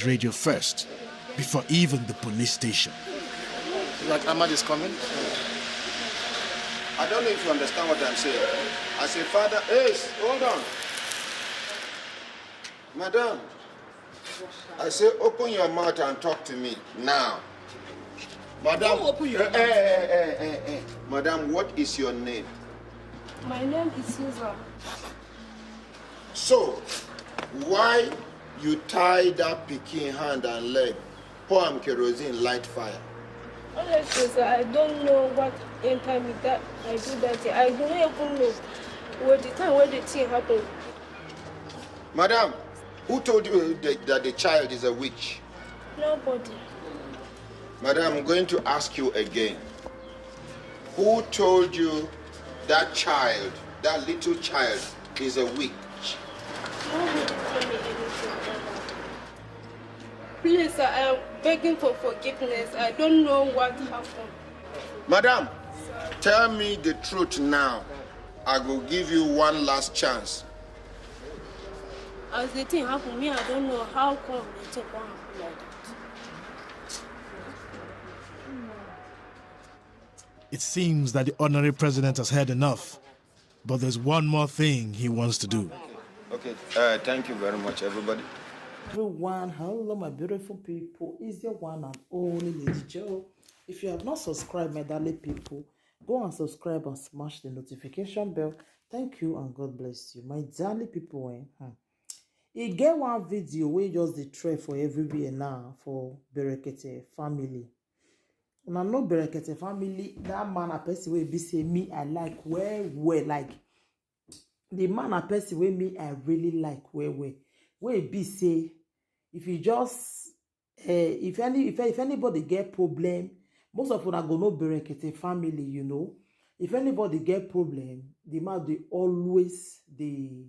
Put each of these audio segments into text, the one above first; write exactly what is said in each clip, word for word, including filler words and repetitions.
radio first, before even the police station. Like Ahmad is coming. I don't know if you understand what I'm saying. I say, Father, hey, hold on. Madam, I say, open your mouth and talk to me now. Madam, Don't open your eh, eh, eh, eh, eh, eh. Madam, what is your name? My name is Susan. So, why you tie that pikin hand and leg, pour am kerosene, light fire? Honestly, sir, I don't know what enter me that I do that thing. I don't even know what the time when the thing happened. Madam, who told you that, that the child is a witch? Nobody. Madam, I'm going to ask you again. Who told you that child, that little child, is a witch? Nobody told me anything about that. Please, sir, I am begging for forgiveness. I don't know what happened. Madam, tell me the truth now. I will give you one last chance. As the thing happened, me, I don't know how come the thing come happen like that. It seems that the ordinary president has had enough, but there's one more thing he wants to do. Okay, uh, thank you very much, everybody. Everyone, hello, my beautiful people. It's your one and only Lady Joe. If you have not subscribed, my darling people, go and subscribe and smash the notification bell. Thank you and God bless you, my darling people. Eh? Hmm. E get one video wey just dey trend for everywhere now for Berekete family. Una know Berekete family, that man na person wey be say me I like well well, like the man na person wey me I really like well well. Wey be say if you just uh, if any if, if anybody get problem, most of una go know Berekete family, you know. If anybody get problem, the man dey always dey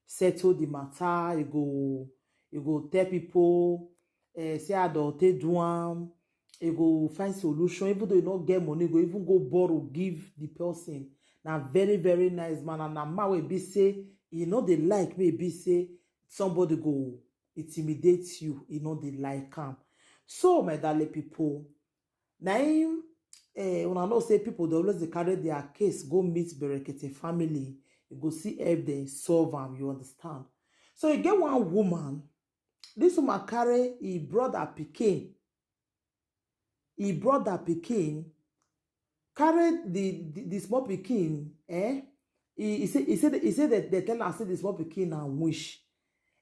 settle the matter. He go he go tell people, uh, say I don take do am. He go find solution, even though he no get money, he go even go borrow give the person. Na very very nice man, and na man wey be say he no dey like me be say somebody go intimidate you, he no dey like am. So my darling people, na him, eh, una know say people dey always dey carry their case go meet Berekete family. You go see help dem solve am, you understand? So e get one woman, this woman carry e brother pikin, e brother pikin carry the the, the small pikin, eh? He, he say he say he say that they tell am say the small pikin na wish.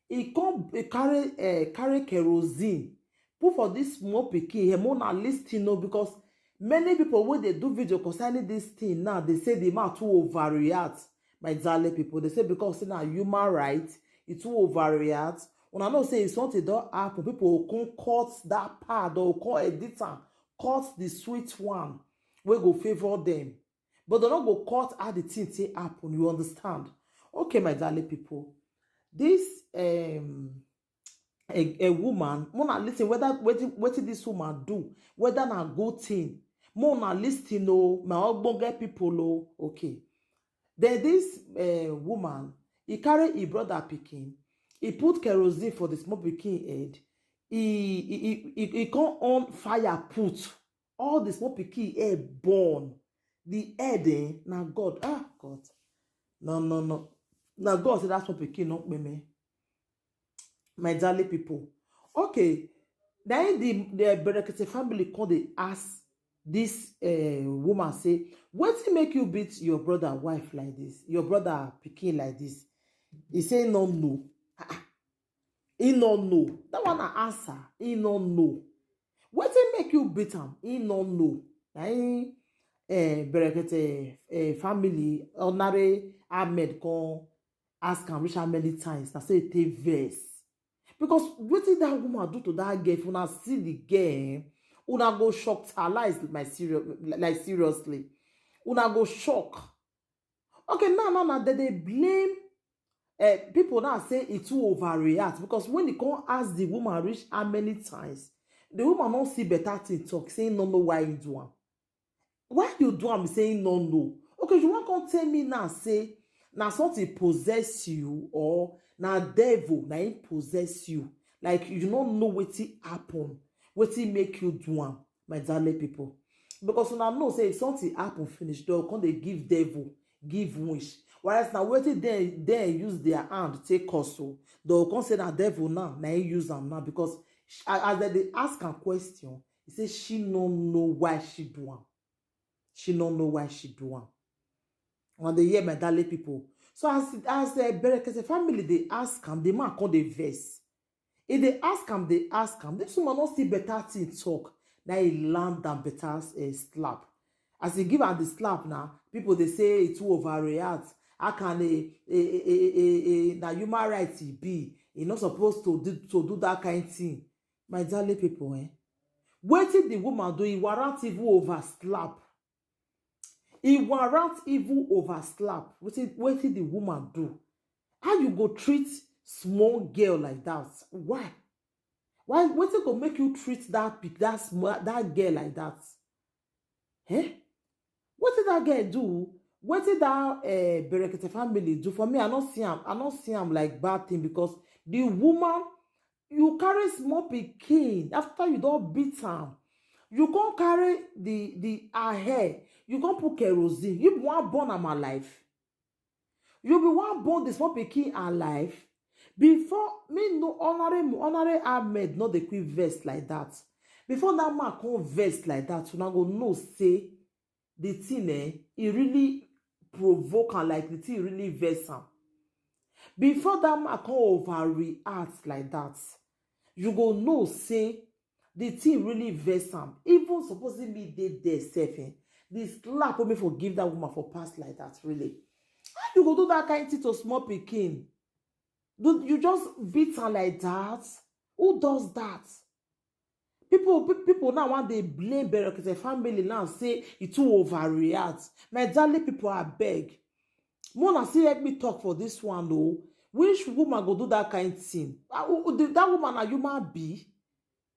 He come he carry uh, carry kerosene put for this small pikin. He mona listen no, because many people wey dey do video concerning this thing now, they say the man too overreact. My darling people, they say because say na human right, e too overreact. Una know say if something don happen, people go come cut that part or come edit am, cut the sweet one wey go favour them. But they no go cut how the thing take happen, you understand? Okay, my darling people, this um a, a woman, mona listen whether wetin wetin this woman do, whether na good thing. Mona listen o, my ogbonge people o. Okay, then this uh, woman, he carry him brother pikin, he put kerosene for the small pikin head, he he he he, he come on fire put, all the small pikin head burn. The head, eh, na God, ah God, no no no, na God say that small pikin no pay me. My darling people, okay, then the the Berekete family come dey ask this uh, woman say, wetin make you beat your brother wife like this, your brother pikin like this? He say no no. Ah, ah. He no know. That one na answer. He no know. Wetin make you beat am? He no know. Na him eh, Berekete eh, family, ordinary Ahmed come ask am reach how many times. Na so he take vex. Because wetin that woman do to that girl, if una see the girl, eh, una go shock her life, my serious, like seriously. Una go shock. Okay, now now now they dey blame uh, people now say e too overreact, because when he come ask the woman reach how many times, the woman no see better thing talk, say no know why he do am. Why you do am? Say no know. Okay, you wan come tell me now say na something possess you, or na devil na him possess you? Like, you no know wetin happen, wetin make you do am, my darling people. Because una know say if something happen finish, dem go come dey give devil, give wish. Whereas na wetin dem, dem use their hand take cause, so dem go come say na devil now, na him use am now. Because sh-, a-, as dem dey ask am question, he say she no know why she do am. She no know why she do am. Una dey hear, my darling people? So as, as, eh, Berekete family dey ask am, the man come dey vex. He dey ask am, dey ask am. This woman no see better thing talk. Na he land am better, eh, slap. As he give am the slap now, people dey say he too overreact. How can a, a, a, a, a, a, na human right he be? He no suppose to do, to do that kind thing. My darling people, eh? Wetin the woman do, he warrant even over slap. He warrant even over slap. Wetin, wetin the woman do? How you go treat small girl like that? Why? Why? Wetin go make you treat that pic-, that small, that girl like that? Eh? Wetin that girl do? Wetin that, eh, Berekete family do? For me, I no see am. I no see am like bad thing, because the woman, you carry small pikin after you don beat am. You come carry the, the, her hair. You come put kerosene. You wan burn am alive. You be wan burn the small pikin alive. Before me know, Honorable, Honorable Ahmed no dey quick vex like that. Before that man come vex like that, una go know say the thing, eh, e really provoke am, like, the thing really vex am. Before that man come overreact like that, you go know say the thing really vex am. Even supposing me dey there sef, eh, the slap wey me for give that woman for pass like that, really. How you go do that kind thing to small pikin? Do you just beat am like that? Who does that? People, pe-, people now wan dey blame Berekete family now, say e too overreact. My darling people, abeg, make una still help me talk for this one o. Which woman go do that kind thing? Ah, who, who, the, that woman na human being?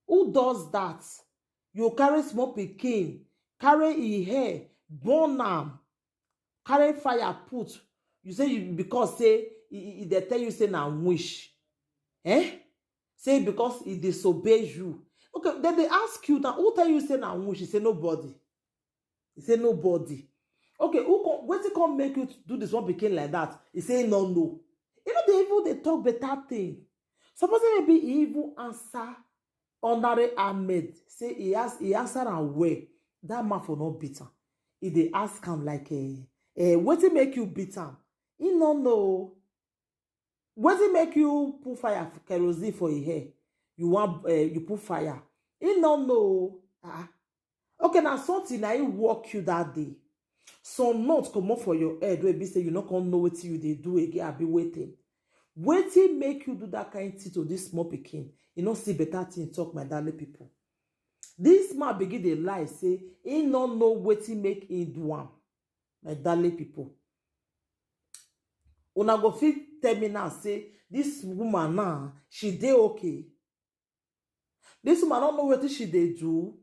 Who does that? You carry small pikin, carry e hair, burn am, carry fire put. You say you, because say e, e, e dey tell you say na wish. Eh? Say because e disobey you. Okay, then they ask you now, who tell you say na wish? You say nobody. You say nobody. Okay, who come, wetin come make you do this one pikin like that? He say no, no. You know, they even, they talk better thing. Suppose maybe he even answer Honorable Ahmed, say he has, he answer am well. That man for no beat am. He dey ask am like, eh, eh, wetin make you beat am? He no know. Wetin make you put fire for kerosene for him hair? You wan, eh, you put fire? He no know. Ah, okay, na something na him work you that day. Some note comot for your head wey be say you no come know wetin you dey do again, abi wetin. Wetin make you do that kind thing to this small pikin? You no see better thing talk, my darling people. This man begin dey lie say he no know wetin make him do am. My darling people, una go fit tell me now say this woman now, she dey okay? This woman no know wetin she dey do.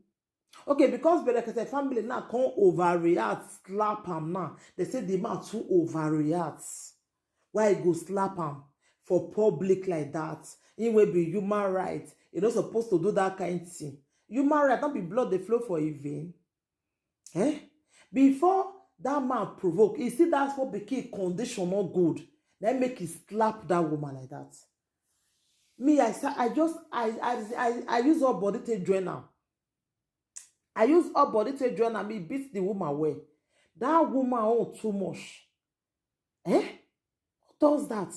Okay, because Berekete family now come overreact, slap am now. They say the man too overreact. Why he go slap am for public like that? He wey be human right, he no suppose to do that kind thing. Human right, no be blood dey flow for him vein. Eh? Before that man provoke, he see that small pikin condition no good. Then make he slap that woman like that. Me, I sa-, I just, I, I, I, I use all body take join am. I use all body take join am. He beat the woman well. That woman own too much. Eh? Who does that?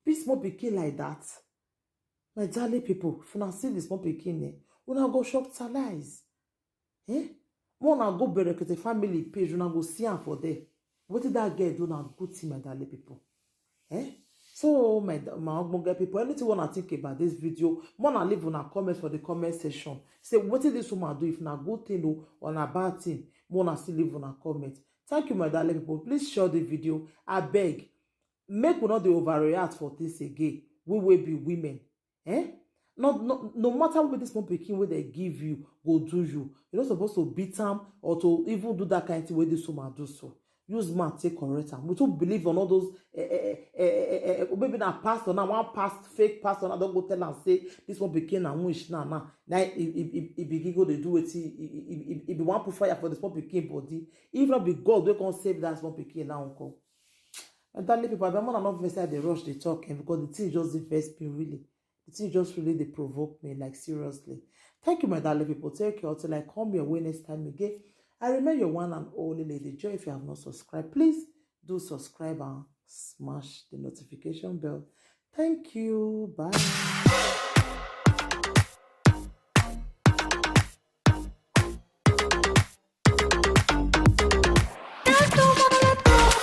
Be small pikin like that. My darling people, if una see the small pikin, eh, una go shocktalize. Eh? More una go Berekete family page, una go see am for there. Wetin that girl do na good thing, my darling people. Eh? So, my da-, my ogbonge people, anything una think about this video, more una leave una comment for the comment section. Say wetin this woman do, if na good thing o, or na bad thing, more una still leave una comment. Thank you, my darling people. Please share the video. Abeg, make we no dey overreact for things again. We will be women. Eh? No, no, no matter what this small pikin wey they give you go do you, you no suppose to beat am or to even do that kind thing wey this woman do so. Use mouth take correct am. We too believe on all those eh, eh, eh, eh, eh, eh, maybe na pastor now, one past fake pastor now don go tell am say this one became a witch now now. Now e e e e begin go dey do wetin e e e e be wan put fire for the small pikin body. If not be God wey come save that small pikin now, uncle. Elderly people, I be more than not vex say I dey rush dey talk eh, because the thing just dey vex me really. The thing just really dey provoke me, like, seriously. Thank you, my darling people. Take care until I come your way next time again. I remain your one and only Lady Joy. If you have not subscribed, please do subscribe and smash the notification bell. Thank you. Bye.